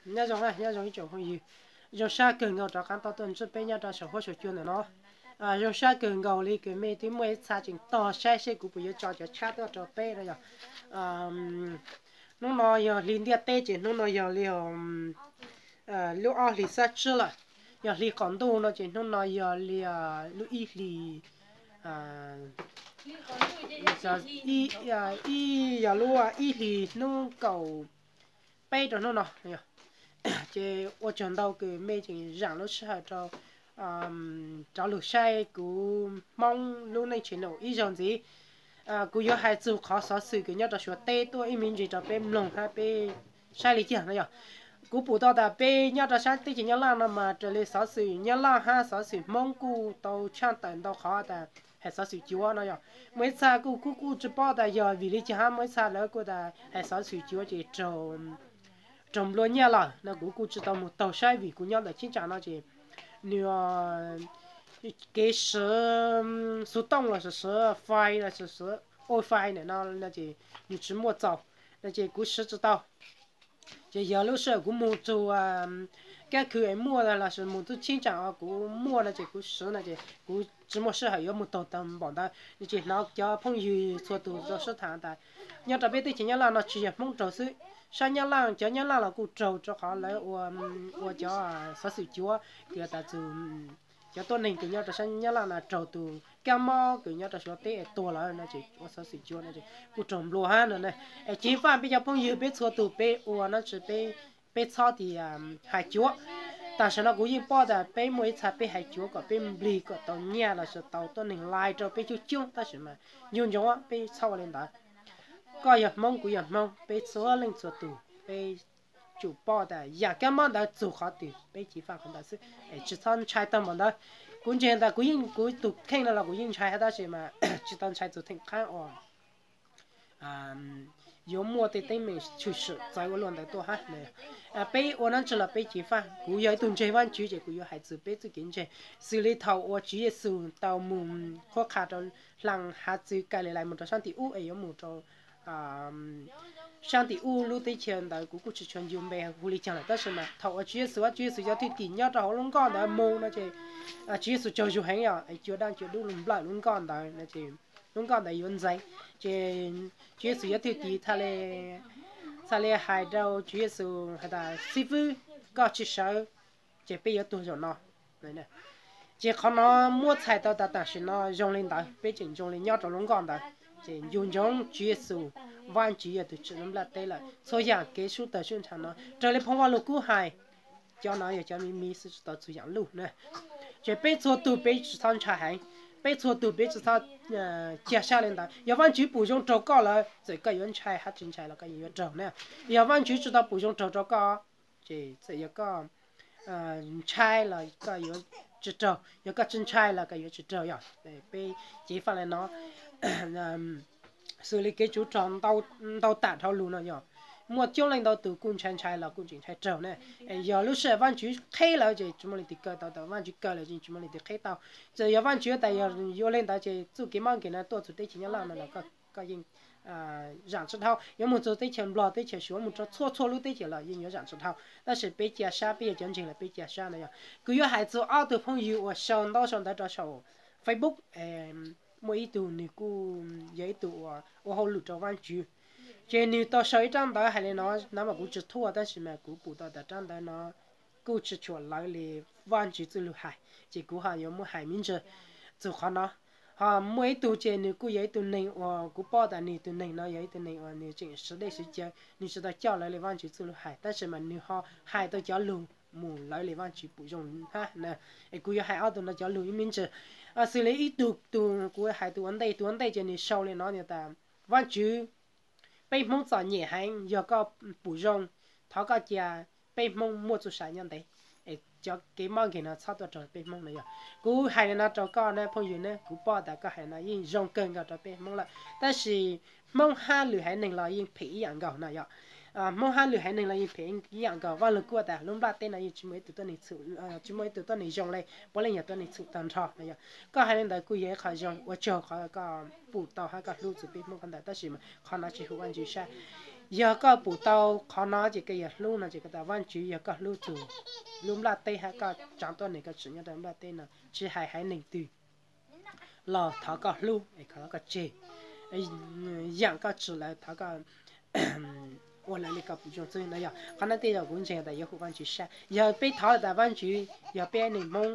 Nyob zoo, nyob zoo ib tsoom phooj ywg, zoo sab kawg nkaus rov qab tau tuaj ntsib peb nyob rau saum huab saum cua ntawm no. Zoo sab kawg nkaus li kws mej twb muaj ib txha tseem tog saib seb kuv puas yuav tso cov tshab tuaj rau peb no yog. Hnub no yog hli ntiaj teb ces hnub no yog li lub ob hlis xab tsib lawm. Yog hli qaum ntuj no ces hnub no yog li lub ib hlis, ib, yog lub ib hlis hnub kaum peb rau hnub no. Ces ua tsaug ntau kws mej tseem zaam lub sij hawm rov lug saib kuv Hmoob lub neej tshee num ib zaug ntxiv. Kuv yuav hais txug qhov xov xwm kws nyob rau Suav teb tuaj ib me ntsis rau peb mloog hab peb saib li cas no yog. Kuv pum tau tas peb nyob rau sab teb chaws Nyab Laj no mas raws li xov xwm Nyab Laj hab xov xwm Hmoob kuj tau tshaaj tawm ntau qhov tas hais xov xwm cuav no yog. Muaj ib txha kuj kuj kuj tsi paub tas yog vim li cas hab muaj ib txha lawv kuj tas hais xov xwm cuav ces raug nplua nyiaj lawm no kuv kuj tsi tau moog taug saib vim kuv nyob ntawm cheeb tsam no ces nwg kev siv xu tooj los sis siv fais los sis siv ua fais ntawm no no ces nwg tsi muaj txaus no ces kuv siv tsi tau. Ces yog lub sij hawm kuv moog txug kab khw es muaj los sis moog txug cheeb tsam kuv muaj no ces kuv siv no ces kuv tsi muaj sij hawm yuav moog taug tau npaum ntawd no ces hnov cov phooj ywg txhua tug rau sib tham tas nyob rau peb teb chaws Nyab Laj no tsi yog Hmoob raug xwb, sab Nyab Laj cov Nyab Laj los kuj raug rau qhov lawv ua cov xov xwm cuav kws tas txug cov tuab neeg kws nyob rau sab Nyab Laj no raug tus kab mob kws nyob rau Suav teb es tuag lawm no ces ua xov xwm cuav no ces kuj raug nplua hab no na. Es ceev faj peb cov phooj ywg peb txhua tug peb ua no tsi peb txhob tias hais cuav. Tam sim no kuv yeej paub tas peb muaj ib txha peb hais cuav kom peb nplig kom tau nyiaj los sis tau tuab neeg lais rau peb coob coob tab sis mas nco ntsoov peb txhob ua li ntawd. Koj yog Hmoob kuv yog Hmoob peb txhua leej txhua tug peb tsum paub tas yaam kab mob ntawd txug qhov twg peb ceev faj qhov ntawd xwb es tsi txhob ntshai tag npaum ntawd. Kuv ntseeg tas kuv yeej kuv tug kheej no los kuv yeej ntshai hab tab sis mas tsi tau ntshai txug theem qhab uas yuav muaj tej teeb meem tshwm sim txawv ua luaj ntawd tuaj hab. Peb ua no tsi los peb ceev faj, kuv yog ib tug ntseeg Vaajtswv ces kuv yuav hais txug peb txuj kev ntseeg. Xws li thaum uas Tswv Yexus tau moog qhuab qha rau hla hav txwv Kalilais moog rau saab tim ub es yuav moog rau saab tim ub lub teb chaws ntawd kuv kuj tsi tshua ncu npe hu li caag lawm tab sis mas thaum uas Tswv Yexus, Tswv Yexus cov thwj tim nyob rau hauv lub nkoj ntawd moog no ces Tswv Yexus tsaug zug heev yog es cua daaj cua dub lug nplawm lub nkoj ntawd no ces lub nkoj ntawd yuav ntxeev ces Tswv Yexus cov thwj tim txhaj li hais rau Tswv Yexus has tas xib fwb, koj tsi sawv ces peb yuav tuag zaum no. Ces qhov no muab txhais tau tas tam sim no zoo li ntawd peb tseem zoo li nyob rau lub nkoj ntawd ces ncu ntsoov Tswv Yexus, Vaajtswv yog tug tsim lub nplaj teb lawm. Txhua yaam kev sub tawg sub ntsha no raws li phoo Vaj Lug Kub hais, cov no yog cov miv miv xwb tsi tau txug yaam luj na. Ces peb txhua tug peb tsi txhob ntshai heev, peb txhua tug peb tsi txhob cag sab li ntawd. Yog Vaajtswv pum zoo raug koj lawm txawm koj yuav ntshai hab tsi ntshai los koj yeej yuav raug na. Yog Vaajtswv tsi tau pum zoo raug rau koj ces txawm yog koj ntshai los koj yuav tsi raug, yog koj tsi ntshai los koj yuav tsi raug yog. Peb ceev faj li no. Xws li kev tsuv rog ntau tam dhau lug no yog muaj coob leej ntau tug kuj ntshai ntshai los kuj tseem ntshai raug na. Yog lub sij hawm Vaajtswv qheb lawm ces tsi muaj leej twg kaw tau, tas Vaajtswv kaw lawm ces tsi muaj leej twg qheb tau. Txawm yog Vaajtswv tas yog ua li ntawd ces txuj kev mob nkeeg no tuaj txug teb chaws Nyab Laj no los koj yeej zaam tsi dhau. Yuav moog txug teb chaws Nplog, teb chaws Suav, moog rau txhua txhua lub teb chaws los yeej yuav zaam tsi dhau. Tab sis peb cia sab, peb yog cov ntseeg los peb cia sab no yog. Kuv yuav hais txug ob tug phooj ywg uas sau ntaub sau ntawv rau saum Facebook. Muaj ib tug nwg kuj yog ib tug uas ua hauj lwm rau Vaajtswv, ces nwg tau sau ib rab ntawv hais li no, nov mas kuv tsi thuaj tab sis mas kuv pum tau tas rab ntawv no kuj tsi tshua lawv li Vaajtswv txuj lug hais, ces kuv ho yuav muab hais me ntsis txug qhov no. Ho muaj ib tug ces nwg kuj yog ib tug neeg uas kuv paub tas nwg tug neeg no yog ib tug neeg uas nwg tseem siv dej siv cawv, nwg tsi tau coj lawv li Vaajtswv txuj lug hais, tab sis mas nwg ho hais tau cov lug mus lawv li Vaajtswv pum zoo hab na. Es kuv yuav hais ob tug no cov lug ib me ntsis. Xws li ib tug, tug kuv hais tug ua ntej, tug ua ntej ces nwg sau li no tas, Vaajtswv, peb Hmoob txom nyem heev, yog koj pum zoo, thov koj cia peb Hmoob muaj txuj sa nyob ntev, es cov kev mob nkeeg no txhob tuaj raug peb Hmoob no yog. Kuv hais li no rau koj na phooj ywg na, kuv paub tas koj hais no yeej zoo kawg nkaus rau peb Hmoob lawm, tab sis Hmoob hab lwm haiv neeg los yeej phem ib yam nkaus no yog. Hmoob hab lwm haiv neeg los yeej phem ib yam nkaus. Vaaj Lug Kub tas lub nplaj teb no yeej tsi muaj ib tug tuab neeg txhum, tsi muaj ib tug tuab neeg zoo le, puav leej yog tuab neeg txhum tag nrho no yog. Koj hais li ntawd kuj yog ib qho zoo, ua tsaug qhov koj pum tau hab koj hlub txug peb Hmoob qhov ntawd, tab sis mas qhov no tsi huv Vaajtswv sab. Yog koj pum tau qhov no ces koj yog hlub no ces koj tas Vajtswv yog koj hlub txug lub nplaj teb hab koj tsaa tuab neeg koj tsim nyob rau nplaj teb no tsis hais haiv neeg twg los thov koj hlub es thov koj tseg, yaam koj tsim lawm thov koj ua lawv li koj pum zoo xwb no yog. Qhov no tej zaum kuv ntseeg tas yuav hu Vajtswv sab. Yog peb thov tas Vajtswv yog peb neeg Hmoob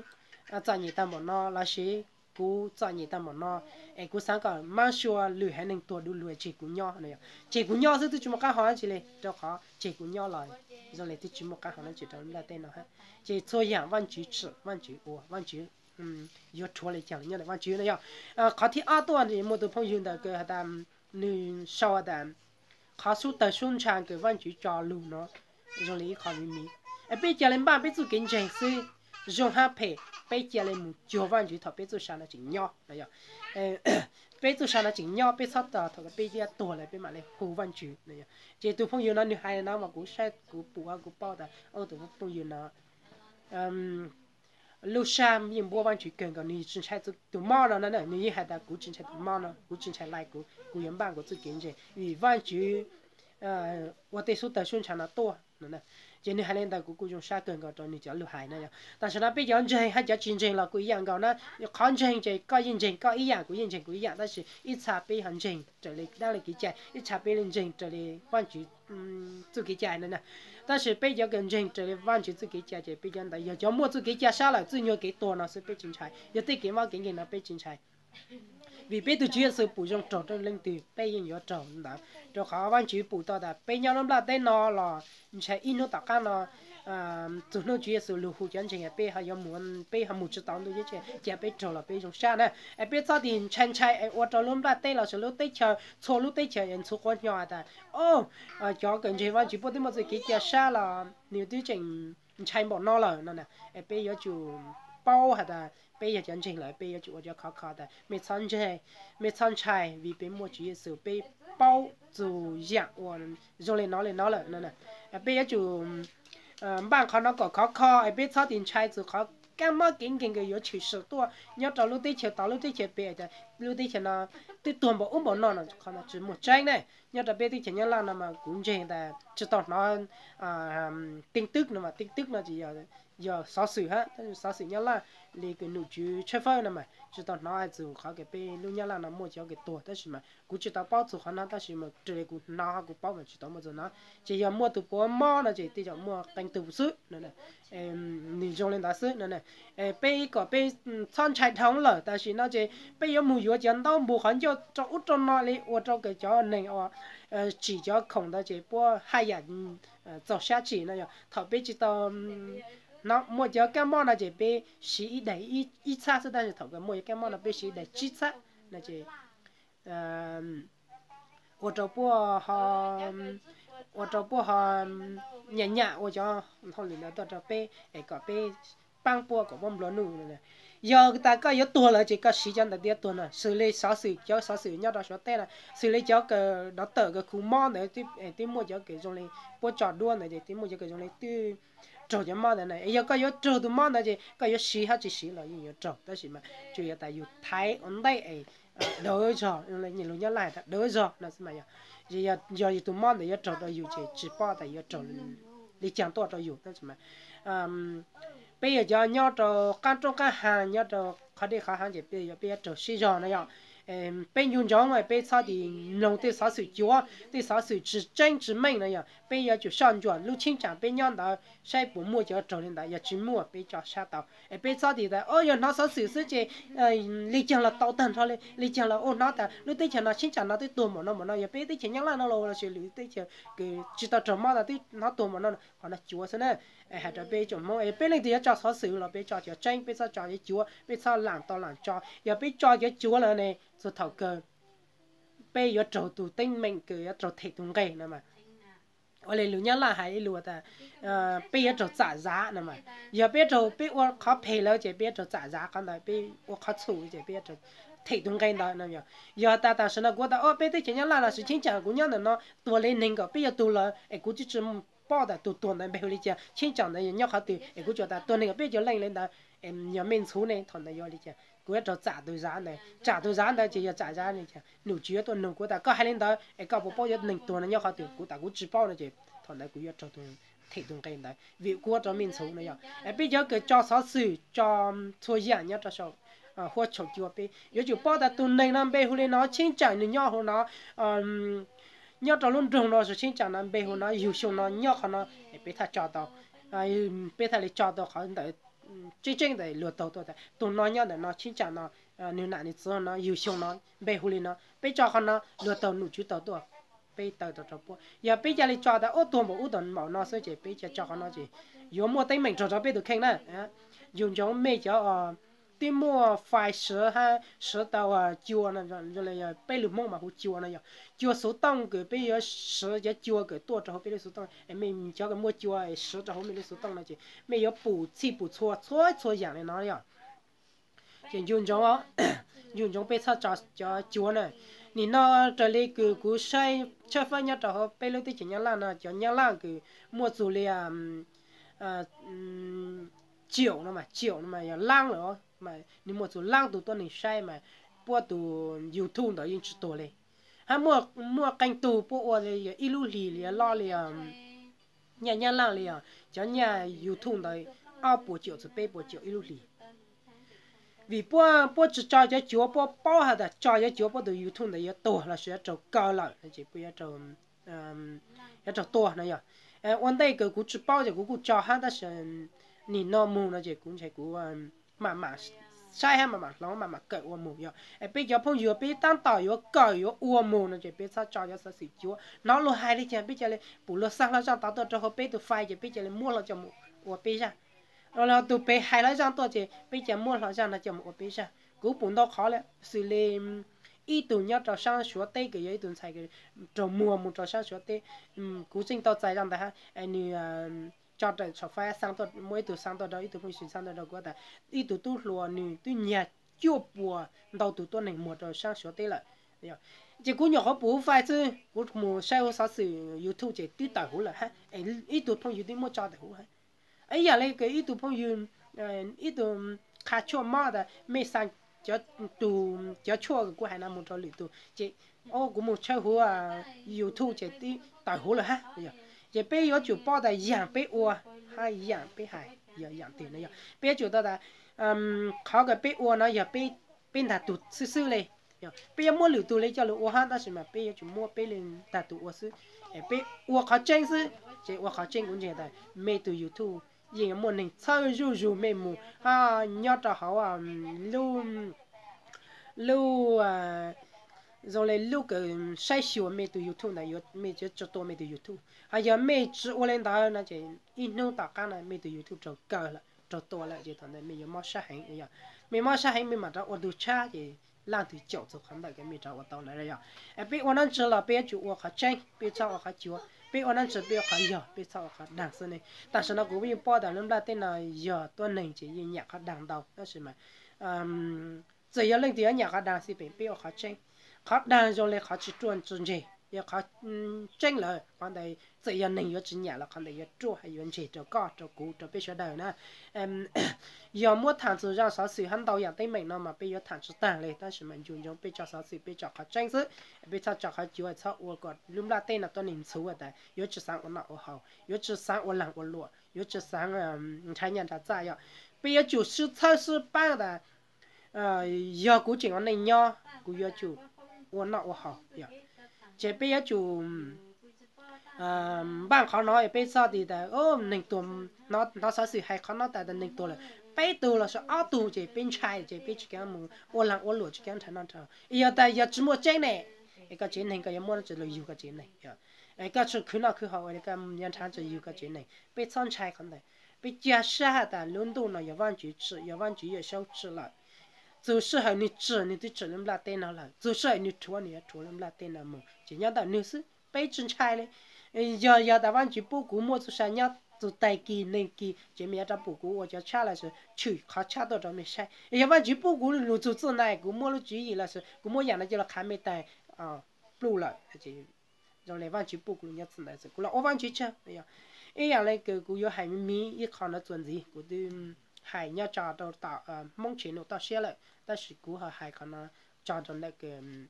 txom nyem tag npaum no lossis kuv txom nyem tag npaum no es kuv xaav kom mab sua lwm haiv neeg tuag du lug tseg kuv nyob no yog, tseg kuv nyob xwb twb tsis muaj qaab hom dab tsi li rau qhov tseg kuv nyob los zoo li twb tsis muaj qaab hom dab tsi rau nplaj teb no hab. Ces txhua yaam Vajtswv tsim Vajtswv ua Vajtswv yuav rhuav li caag nyob ntawm Vajtswv no yog. Qhov thib ob tuaj muaj tug phooj ywg ntawm kws has tas nwg sau tas qhov sub tawg sub ntsha kws Vajtswv tso lug no zoo li ib qho miv miv. Peb ca le npaj peb txuj kev ntseeg xwb, zoo hab phem peb ca le mus cuag Vajtswv thaum peb txuj sa no tseem nyob no yog. Peb txuj sa no tseem nyob peb txhob tos thaum peb yuav tuag lawm peb mam le hu Vajtswv no yog. Ces tug phooj ywg no nwg hais no mas kuv saib kuv pum kuv paub tas tus phooj ywg no lub sab yeej npuab Vajtswv kawg nkaus, nwg tsis ntshai tus mob no na, nwg yeej has tas kuv tsis ntshai tus mob no, kuv tsis ntshai lais, kuv kuv yuav npaj kuv txuj kev ntseeg vim Vajtswv ua tej sub tawg sub ntsha no tuaj no. Ces nwg hais li ntawd kuv kuj zoo sab kawg nkaus rau nwg cov lug hais na yog. Tam sim no peb cov ntseeg hab cov tsis ntseeg los kuj ib yam nkaus na. Qhov ntseeg ces koj yeej ntseeg koj ib yam, kuv yeej ntseeg kuv ib yam, tab sis ib txha peb ho ntseeg raws li dab li kev cai, ib txha peb li ntseeg raws li Vajtswv txuj kev cai na. Tab sis peb cov kws ntseeg raws li Vajtswv txuj kev cai ces peb cov ntawd yog cov muaj txuj kev cai sab lawm, txuj nyuag kev tuag no xwb peb tsis ntshai, yog tej kev mob kev nkeeg no peb tsis ntshai. Vim peb tug Tswv Yexus pum zoo raug rau leej twg peb yeej yuav raug ntawd, rau qhov Vajtswv pum tau tas peb nyob lub nplaj teb no los ntshai ib hnub tom qab no txug hnub Tswv Yexus lug hu cov ntseeg peb ho yuav mus, peb ho mus tsis tau ntuj ceeb tsheej, cia peb raug los peb zoo sab na. Es peb txhob tig ntshai ntshai es ua rau lub nplaj teb lossis lub teb chaws, txhua lub teb chaws es ntxhuv quav hnyo tas o, cov kws ntseeg Vajtswv puab twb muaj txuj kev cai sab los nws twb tseem ntshai npaum no lawm no na. Es peb yuav tsum paub has tas peb yog cov ntseeg lawm peb yuav tsum ua cov khov kho tas mej txhob ntshai, mej txhob ntshai vim peb muaj Tswv Yexus, peb paub txug yaam uas zoo li no li no lawm no. Peb yuav tsum npaj qhov no kom khov kho es peb txhob tig ntshai txug qhov kab mob kev nkeeg kws yuav tshwm sim tuaj nyob rau lub teb chaws tod lub teb chaws pem, lub teb chaws no twb tuag npaum ub npaum no no, qhov no tsis muaj tseeb ne. Nyob rau peb teb chaws Nyab Laj no mas kuv ntseeg tas tsis tau hnov tin tức no mas tin tức no ces yog xov xwm hab, xov xwm Nyab Laj li kws num tswv tshawb fawb no mas tsis tau hnov hais txug qhov kws peb lub Nyab Laj no muaj cov kws tuag tab sis mas kuv tsis tau paub txug qhov no tab sis mas raws li kuv hnov kuv paub mas tsis tau muaj txug no. Ces yog muaj tug puas mob no ces tej zaum muaj qee tug xwb no. Nws zoo li ntawd xwb no. Peb kom peb txhob ntshai dhau lawm tam sim no ces peb yuav mus yuav cov ntaub npug qhov ncauj rau ub rau no li ua rau kws cov neeg tsim cov khoom ntawd ces puab haj yam txaus sab tsim no yog. Thaum peb tsis tau hnov muaj cov kab mob no ces peb siv ib daim ib txhab xwb tab sis thaum kws muaj cov kab mob no peb siv ib daim tsib txhab no ces ua rau puab ho, ua rau puab ho nyam nyam ua cov hauj lwm ntawd tuaj rau peb es kom peb paab puab kom puab nplua nuj. Yog tas koj yuav tuag lawm ces koj siv cov ntawd tiav tuag no, xws li xov xwm, cov xov xwm nyob rau Suav teb na, xws li cov kws dov tawm kws khu mob ntawd twb muaj cov kws zoo li puab tso duab ntawd ces twb muaj cov kws zoo li twb raug cov mob ntawd na. Es yog koj yuav raug tus mob ntawd ces koj yuav siv hab tsis siv los yeej yuav raug tab sis mas tsuas yog tas yus thaiv ua ntej es dawv zog, lug nyob laj has tas dawv zog no xwb mas yog. Yog yus tus mob ntawd yuav raug rau yus ces tsis paub tas yuav raug li caag tuaj rau yus tab sis mas peb yog cov nyob rau qaab roob qaab hav nyob rau qhov dej qhov haav ces peb yuav, peb yuav raug sib zog no yog. Peb ncu ntsoov peb txhob tig mloog tej xov xwm cuav, tej xov xwm tsis tseeb tsis meej no yog. Peb yuav tsum soj ntsuam lub cheeb tsam peb nyob ntawd saib puas muaj cov raug li ntawd, yog tsis muaj peb tso sab tau. Es peb txhob tig tas o yog hnov xov xwm xwb ces li caag los tau tag nrho li, li caag los ua hnov tas lub teb chaws no cheeb tsam no twb tuag npaum no npaum no, yog peb teb chaws Nyab Laj no los lossis lwm teb chaws kws tsis tau raug mob no twb hnov tuag npaum no, qhov no cuav xwb na. Hais rau peb tsoom Hmoob es peb leej twg yuav tso xov xwm los peb tso cov tseeb, peb txhob tso cov cuav, peb txhob laam tau laam tso. Yog peb tso cov cuav lawm ne txug thaum kawg peb yuav raug tus teeb meem kws yuav raug them tus nqeg no mas. Ua li lus Nyab Laj hais ib lus tas peb yuav raug txam zav no mas. Yog peb raug, peb ua qhov phem lawm ces peb yuav raug txam zav qhov ntawd, peb ua qhov txhum ces peb yuav raug them tus nqeg ntawd no. Yog tas tam sim no kuv tas o peb teb chaws Nyab Laj los sis cheeb tsam kuv nyob ntawm no tuag li neeg nkaum peb caug tug lawm es kuv twb tsis paub tas tus tuag ntawd npe hu li cas, cheeb tsam ntawd yog nyob qhov twg, es kuv tsuas tas tuag neeg nkaum peb caug leej li ntawd, yog mej ntxhuv ne thaum ntawd yuav li cas? kuv yuav raug txam tus zav ntawd, tsam tus zav ntawd ces yog tsam zav, num tswv yuav tuaj nug kuv tas koj hais li ntawd es koj puas paub cov neeg tuag no nyob qhov twg, kuv tas kuv tsis paub no ces thaum ntawd kuv yuav raug tus them tus nqe ntawd vim kuv ua rau mej ntxhuv no yog. Peb cov kws tso xov xwm tso txhua yam nyob rau saum huab tshaum cua peb yuav tsum paub tas tus neeg no npe hu li no, cheeb tsam nws nyob hauv no, nyob rau lub nroog no, cheeb tsam no npe hu no, yug xyoo no, nyob qhov no, peb thiaj tso tau, peb thiaj li tso tau qhov ntawd tseeb tseeb ntawd luag taug tuaj tas tus no nyob ntawm no, cheeb tsam no, nws nam nws txiv no, yug xyoo no, npe hu li no, peb tso qhov no luag taug num tswv taug tuaj, peb taw tau rau puab. Yog peb ca li tso tas ub tuag npaum ub tuag npaum no xwb ces peb ca tso qhov no ces yuav muaj teeb meem raug rau peb tus kheej na. Yus ntsoov mej cov twb muaj fais siv hab siv tau cua no, peb lug Hmoob mas hu cua no yog cua xuv tooj kws peb yuav siv cov cua kws tuaj rau hauv peb lub xuv tooj. Mej cov kws muaj cua siv rau hauv mej lub xuv tooj no ces mej yuav pum txhij pum txhua txhua txhua yam li no yog. Ces ncu ntsoov, ncu ntsoov peb txhob tso cov cua na. Nim no raws li kws kuv saib tshawb fawb nyob rau hauv peb lub teb chaws Nyab Laj no, cov Nyab Laj kws muaj txug li ciaum no mas, ciaum no mas yog laab lawm, nws muaj txug laab tug tuab neeg saib mas puab tus YouTube ntawd yeej tsis tuag li. Hab muaj qee tug puab ua li yog ib lub hlis li loj li, nyaj Nyab Laj li os, cov nyaj YouTube ntawd ob puas ciaum txug peb puas ciaum ib lub hlis. Vim puab, puab tsis tso cov cuav, puab paub has tas tso cov cuav puab tus YouTube ntawd yuav tuag lossis yuav raug kaw lawm no ces puab yuav raug tuag no yog. Ua ntej kws kuv tsis paub ces kuv kuj tso hab, tab sis nim no mus no ces kuv ntshai kuv mam mam saib hab mam mam hloov mam mam kawm ua mus yog. Peb cov phooj ywg peb tab tom yuav kawm yuav ua mus no ces peb txhob tso cov xov xwm cuav. Hnov luag hais li cas peb ca li pum luag xa hlo zaj tod tuaj rau hauv peb tus fais ces peb ca li muab hlo coj mus ua peb zaj. Los tus pem hais hlo zaj tuaj ces peb ca muab hlo zaj no coj mus ua peb zaj. Kuv pum ntau qhov li, xws li ib tug nyob rau saab Suav teb kws yog ib tug ntxhais raug muag mus rau saab Suav teb. Kuv tseem tau txais zaj ntawd hab, nws tso raws saum fais xa tuaj, muaj ib tug xa tuaj rau, ib tug phooj ywg xa tuaj rau kuv tas ib tug tub hluas nws twb nyag cuaj puas ntau tus tuab neeg muag rau saab Suav teb lawm. Ces kuv nyuam qhuav pum fais xwb, kuv mus saib huv xov xwm YouTube ces twb tawm huv lawm hab, ib tug phooj ywg twb muab tso tawm huv hab. Ib yam li kws ib tug phooj ywg, ib tug qha tshuaj mob tas mej xa cov tshuaj kws kuv hais no mus rau lwm tug ces kuv mus tshawb huv YouTube ces twb tawm huv lawm hab. Ces peb yuav tsum paub tas yaam peb ua hab yaam peb hais yog yaam twg no yog peb yuav tsum tau tas qhov kws peb ua no yog peb ntag tug xwb xwb li. Peb yuav muab lwm tug li coj lug ua hab, tab sis mas peb yuav tsum muab peb li ntag tug ua xwb. Peb ua qhov tseeb xwb ces ua qhov tseeb, kuv ntseeg tas mej tus YouTube yeej yuav muaj neeg txhawb zuj zug mej mus hab, nyob rau hauv lub zoo li lub kws saib xyuas mej tus YouTube ntawd, mej yuav tsi tua mej tus YouTube. Hos yog mej tsi ua li ntawd no ces ib hnub tom qab no mej tus YouTube raug kaw lawm raug tua lawm ces thaum ntawd mej yuav mob sab heev. Yog mej mob sab heev mej mam rov ua ntug tshab ces laaj twg caum txug qhov ntawm kws mej rov ua tau lawm yog. Peb ua nab ntsis los peb yuav tsum ua qhov tseeb, peb txhob ua qhov cuav. Peb ua nab ntsis peb ua qhov yog, peb txhob ua qhov daag xwb ne. Tam sim no kuv yeej paub tas lub nplaj teb no yog tuab neeg ces yeej nyam qhov daag ntau, tab sis mas txawm yog leej twg yuav nyam qhov daag xij peem peb ua qhov tseeb. Qhov daag zoo li qhov tsis ruaj tsis ntseg, yog qhov tseeb lawm qhov ntawd txawm yog neeg yuav tsis nyam los qhov ntawd yuav ruaj hab yuav ntseg rau koj rau kuv rau peb sawv daws na. Yog muab thaam txug zaj xov xwm hab ntau yaam teeb meem no mas peb yuav thaam tsis taag li, tab sis mas ncu ntsoov peb tso xov xwm peb tso qhov tseeb xwb, peb txhob tso qhov cuav, txhob ua kom lub nplaj teb no tuab neeg ntxhuv tas yuav tsi xaav ua noj ua haus, yuav tsi xaav ua laag ua luam, yuav tsi xaav nrhav nyaj nrhav txaj yog. Peb yuav tsum sib txhawb sib paab tas yog kuv tseem ua neej nyob kuv yuav tsum ua noj ua haus yog. Ces peb yuav tsum npaaj qhov no, peb txhob tas neeg tuag, hnov xov xwm hais qhov no tas neeg tuag lawm peb tug los sis ob tug ces peb ntshai ces peb tsis kam mus ua laag ua luam tsis kam nrhav noj nrhav haus. Yog tas yog tsis muaj tseeb ne, es koj tsev neeg koj yuav muab noj tsi lug yug koj tsev neeg, koj tsi khwv noj khwv haus ua li koj yuav nrhav tsi yug koj tsev neeg. Peb txhob ntshai qhov ntawd. Peb ca sab has tas lub ntuj no yog Vaajtswv tsim, yog Vaajtswv Yawm Saub tsim lawm. Txug sij hawm nwg tsim nwg twb tsim lub nplaj teb no lawm, txug sij hawm nwg rhuav nwg yuav rhuav lub nplaj teb no mus ces nyob ntawm nwg xwb, peb tsi ntshai li. Yog yog tas Vaajtswv pub kuv muaj txuj sa nyob txug taig kis neeg kis ces mej yuav rov pum kuv ua cov tshab los sis tshwm qhov tshab tuaj rau mej saib. Yog Vaajtswv pub kuv lug txug txuj na, kuv muaj lub tswv yim los sis kuv muab yaam no coj lug qha mej taag pluj lawm, zoo le Vaajtswv pub kuv lug nyob txuj ntawd xwb, kuv los ua Vaajtswv tsaug. Ib yaam le kws kuv yuav hais miv miv ib qho no txuas ntxiv kuv twb hais nyob tso rau tom Hmoob channel toj siab lawm, tab sis kuv ho hais qhov no tso rau ntawm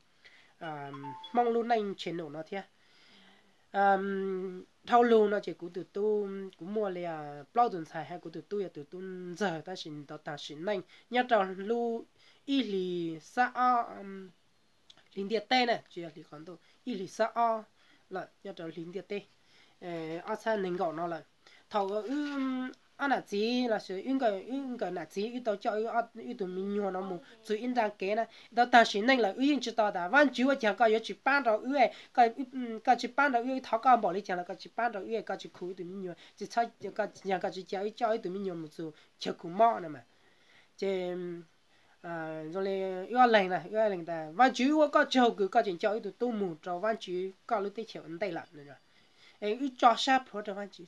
Hmoob lub neej channel no thiab. Dhau lug no ces kuv tus tub, kuv muaj li plaub tus ntxhais, hab kuv tus tub yog tus tub ntxawg, tab sis tau tag sim neej nyob rau lub ib hlis xab ob, hli ntiaj teb na, tsis yog hli qhov ntuj, ib hlis xab ob lawm nyob rau hli ntiaj teb ob txhiab nees nkaum no lawm. Thaum wb, ob nam txiv los sis wb nkawm nam txiv wb tau coj wb tus me nyuag no mus txug ib nra kev na, tau tag sim neej lawm wb yeej tsis tau tas Vajtswv ua caag koj yuav tsis pab rau wb, koj tsis pab rau wb, thov koj npaum li caag los koj tsis pab rau wb, koj tsis khu wb tus me nyuag, tsis txhob, koj tsis ca wb coj wb tus me nyuag mus txug chaw khu mob no mas. Ces zoo li wb ob leeg na, wb ob leeg tas Vajtswv ua koj tsaug kws koj tseem coj wb tus tub mus rau Vajtswv koj lub teb chaws ua ntej lawm. Es wb tso sab plhuav rau Vajtswv,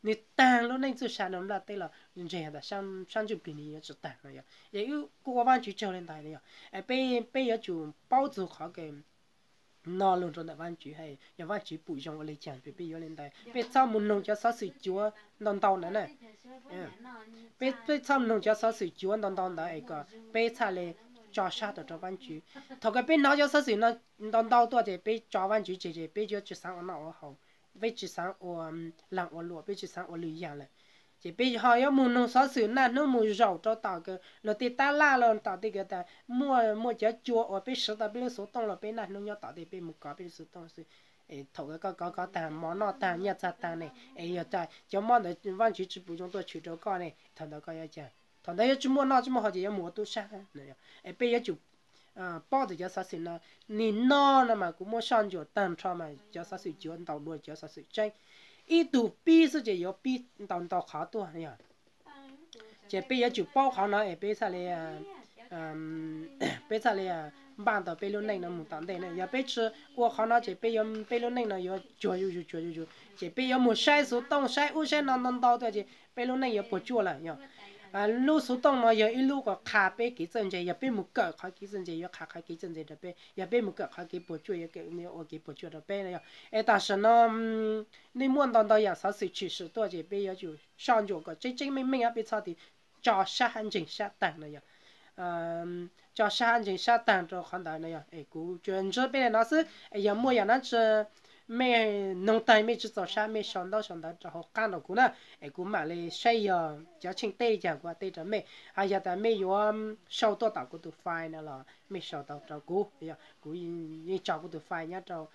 nwg taag lub neej txuj sa nplaj teb los ntseg tas sab ntsuj plig nwg yuav tsi taag no yog. Es wb kuj ua Vajtswv tsaug li ntawd yog. Peb yuav tsum paub txug qhov kws no lug rau ntawm Vajtswv, yog Vajtswv pum zoo ua le caag ces peb yuav li ntawd, peb txhob mus noog cov xov xwm cuav ntau ntau ntawd na. Peb txhob mus noog cov xov xwm cuav ntau ntau ntawd es kom peb txhaj le tso sab tau rau Vajtswv. Thaum kws peb hnov cov xov xwm no ntau ntau tuaj ces peb tso Vajtswv tseg ces peb yuav tsis xaav ua noj ua haus, peb tsis xaav ua laag ua luam, peb tsis xaav ua lwm yaam lawm. Ces peb ho yuav mus noog xov xwm naj hnub mus zaum rau tom kws luag tej tab laj los tom tej kws tas muaj, muaj cov cua uas peb siv tau peb lub xuv tooj los peb naj hnub nyob tom tej peb mus kov peb lub xuv tooj xwb. Thaum kws koj kov kov taag mov noj taag nyiaj txag taag ne, es yog tas cov mob ntawd Vajtswv tsi pum zoo tuaj tshwm rau koj ne, thaum ntawd koj yuav cas? Thaum ntawd yuav tsi muaj noj tsi muaj haus ces yuav mus ua tub sab. Es peb yuav tsum paub txug cov xov xwm no. Nim no no mas kuv muab soj ntsuam taag nrho mas cov xov xwm cuav ntaus dua cov xov xwm tseeb. Ib tug pib xwb ces yuav pib ntau ntau qhov tuaj yog. Ces peb yuav tsum paub qhov no es peb txhaj li, peb txhaj li npaj tau peb lub neej no mus tom ntej na. Yog peb tsi ua qhov no ces peb yuav, peb lub neej no yuav tsuag zuj zus tsuag zuj zus, ces peb yuav mus saib xuv tooj saib ub saib no ntau ntau tuaj ces peb lub neej yuav puas tsuaj lawm yog. Lub xuv tooj no yog ib lub uas qha peb kev txawj ntse, yog peb mus kawm qhov kev txawj ntse yuav qha qhov kev txawj ntse rau peb, yog peb mus kawm qhov kev puas tsuaj yuav ua kev puas tsuaj rau peb na yog. Es tam sim no nej muaj ntau ntau yaam xov xwm tshwm sim tuaj ces peb yuav tsum soj ntsuam kom tseeb tseeb meej meej peb txhob tso sab hab ntseeg sab taag no yog. Tso sab hab ntseeg sab taag rau qhov ntawd no yog. Es kuv tsuas ntsib peb le no xwb, yog muaj yaam dlaab tsi mej noog taag mej tsi txaus sab mej sau ntaub sau ntawv rau hauv qab nrog kuv na, es kuv mam le saib yog cov tsheej teb caag kuv teb rau mej. Hos yog tas mej yuav sau tuaj tom kuv tus file no los mej sau tau rau kuv, kuv yeej tso kuv tus file nyob rau,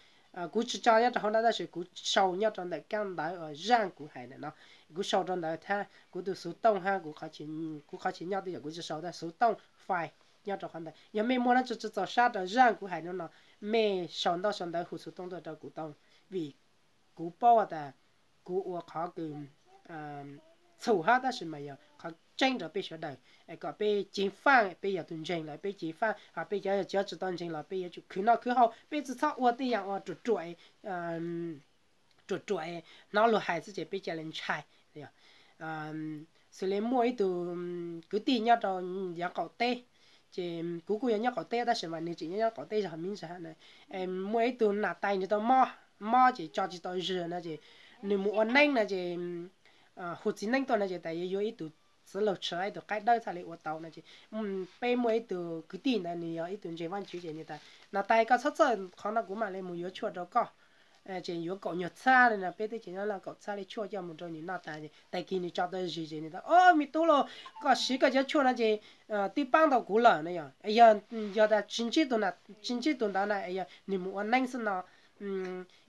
kuv tsi tso nyob rau hauv no tab sis kuv sau nyob rau ntawm kaab ntawv uas zaaj kuv hais ntawm no. Kuv sau rau ntawd thab kuv tus xuv tooj hab kuv qhov chaw nyob tej yam kuv tsi sau tab xuv tooj file nyob rau qhov ntawd. Yog mej muaj dlaab tsi tsi txaus sab rau zaaj kuv hais no no, mej sau ntaub sau ntawv hu xuv tooj tuaj rau kuv tau, vim kuv paub tas kuv ua qhov kws txhum hab tab sis mas yog qhov tseeb rau peb sawv daws, kom peb ceev faaj, peb yog tug ntseeg lawm peb ceev faaj, hos peb cov yog cov tsi tau ntseeg los peb yuav tsum khwv noj khwv haus, peb tsi txhob ua tej yaam uas ruam ruam ruam ruam, hnov luag hais xwb ces peb ca le ntshai. Xws li muaj ib tug kwv tij nyob rau yav qaum teb, ces kuv kuj yog nyob qaum teb tab sis mas nwg tseem nyob nyob qaum teb zog miv ntsa na. Muaj ib tug nam tais nwg tau mob, mob ces tso tsis tau zug no ces nwg mus ua neeb no ces hu txiv neeb tuaj no ces tas yuav yuav ib tug txiv laug tshis ib tug qaib dawb txhaj le ua tau no ces peb muaj ib tug kwv tij ntawd nwg yog ib tug ntseeg Vaajtswv ces nwg tas, nam tais koj txhob txhawj, qhov no kuv mam le mus yuav tshuaj rau koj. Ces yuav kaum nyuag txhab le no, peb teb chaws nyob laj kaum txhab le tshuaj coj mus rau nwg noj tas, tag kis nwg tso tau zug ces nwg tas, o me tub lauj, koj siv koj cov tshuaj no ces twb paab tau kuv lawm no yog. Yog tas tsis ntsib tus ntawd na, yog nwg mus ua neeb xwb no,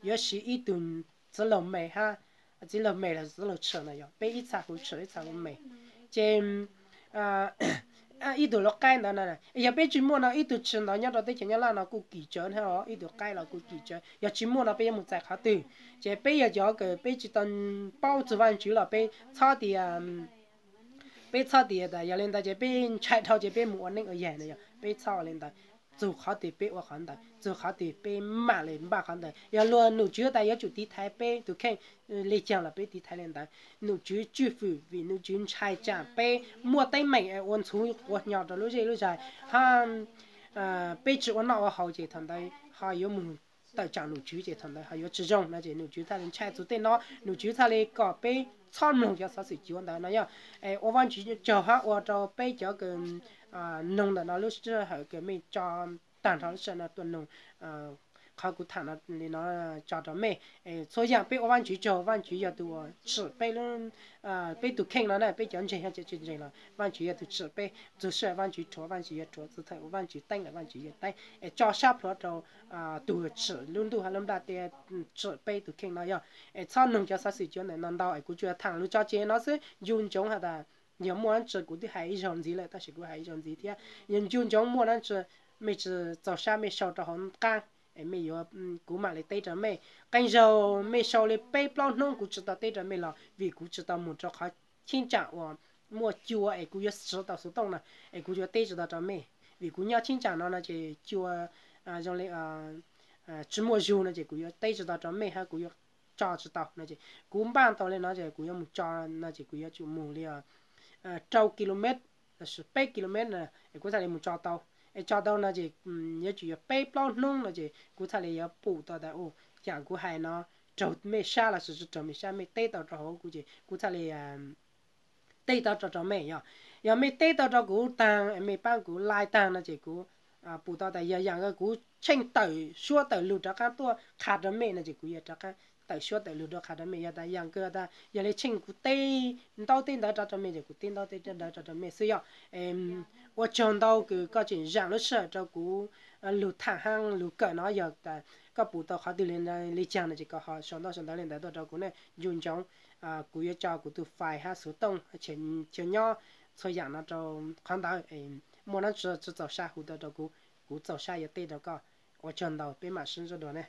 yuav siv ib tug txiv laug me hab, txiv laug me los txiv laug tshis no yog, peb ib txha hu tshis ib txha hu me. Ces ib tug lau qaib ntawd no, yog peb tsis muaj no ib tug tshis ntawd nyob rau teb chaws nyob laj no kuj kim tsawv hab, ib tug qaib los kuj kim tsawv, yog tsis muaj no peb yuav mus txais qhov twg? Ces peb yog cov kws peb tsis tau paub txug Vaajtswv los peb txhob tias, peb txhob tias tas yog le ntawd ces peb ntshai dhau ces peb mus ua neeb ua yaig no yog, peb txhob ua le ntawd. Txug qhov twg peb ua qhov ntawd, txug qhov twg peb mam le npaj qhov ntawd. Yog luag num tswv tas yuav tsum tiv thaiv peb tus kheej le caag los peb tiv thaiv le ntawd. Num tswv tswj fwm vim num tswv ntshai tsam peb muaj teeb meem ua ntxhuv quas nyo rau lub zej lub zog hab peb tsis ua noj ua haus ces thaum ntawd ho yuav mus tawm tsam num tswv ces thaum ntawd ho yuav tsis zoo no ces num tswv txhaj le ntshai txug tej no, num tswv txhaj le kom peb txhob mloog cov xov xwm cuav ntawd no yog. Ua Vajtswv tsaug hab ua rau peb cov kws noog ntawm no lub sij hawm kws mej tso taag nrho lub sij hawm no tuaj noog qhov kuv tham li no tso rau mej. Txhua yaam peb ua Vajtswv tsaug, Vajtswv yog tug uas tsim peb, peb tug kheej no na, peb cov ntseeg yog tsis ntseeg los Vajtswv yog tug tsim peb. Txug sij hawm Vajtswv rhuav, Vajtswv yuav rhuav, txug thaum Vajtswv teeb lawm Vajtswv yuav teeb. Es tso sab plhuav rau tug uas tsim lub ntuj hab lub nplaj tias tsim peb tug kheej no yog. Es txhob noog cov xov xwm cuav ntawm no ntau es kuv tsuas tham lug tso tseg no xwb. Ncu ntsoov has tas yog muaj dlaab tsi, kuv twb hais ib zaug ntxiv lawm tab sis kuv hais ib zaug ntxiv thiab, yog ncu ntsoov muaj dlaab tsi mej tsis txaus sab mej sau rau hauv qaab, mej yuav, kuv mam li teb rau mej. Qee zaug mej sau li peb plaub hnub kuv tsis tau teb rau mej los vim kuv tsis tau moog rau qhov cheeb tsam uas muaj cua es kuv yuav siv tau xuv tooj na, es kuv yuav teb tsis tau rau mej. Vim kuv nyob cheeb tsam no no ces cua zoo li tsis muaj zug no ces kuv yuav teb tsis tau rau mej hab kuv yuav tso tsis tau no ces kuv npaj tau li no ces kuv yuav mus tso no ces kuv yuav tsum mus li rau kilomet, peb kilomet es kuv txhaj li mus tso tau. Es tso tau no ces yuav tsum yuav peb plaub hnub no ces kuv txhaj li yuav pum tau tas yaam kuv hais no raug mej sab los sis tsis raug mej sab, mej teb tau rau hauv kuv ces kuv txhaj li teb tau rau rau mej yog. Yog mej teb tau rau kuv taag, mej paab kuv like taag no ces kuv pum tau tas yog yaam kuv tsheej tawm suab tawm lug rov qaab tuaj qha rau mej no ces kuv yuav rov qaab tawm suab tawm lug rov qha rau mej. Yog tas yaam kawg tas yog li tsheej kuv teb ntaub teb ntawv rov rau mej ces kuv teb ntaub teb ntawv rov rau mej xwb yog. Ua tsaug ntau kws koj tseem zaam lub sij hawm rau kuv lug tham hab lug kawm no. Yog tas koj pum tau qhov twg li caag no ces koj ho sau ntaub sau ntawv li ntawd tuaj rau kuv ne. Ncu ntsoov kuv yuav tso kuv tug fais hab xuv tooj chaw nyob txhua yaam no rau qhov ntawd. Muaj dlaab tsi tsis txaus sab hu tau rau kuv, kuv txaus sab yuav teb rau koj. Ua tsaug ntau, peb mam sib ntsib dua ne.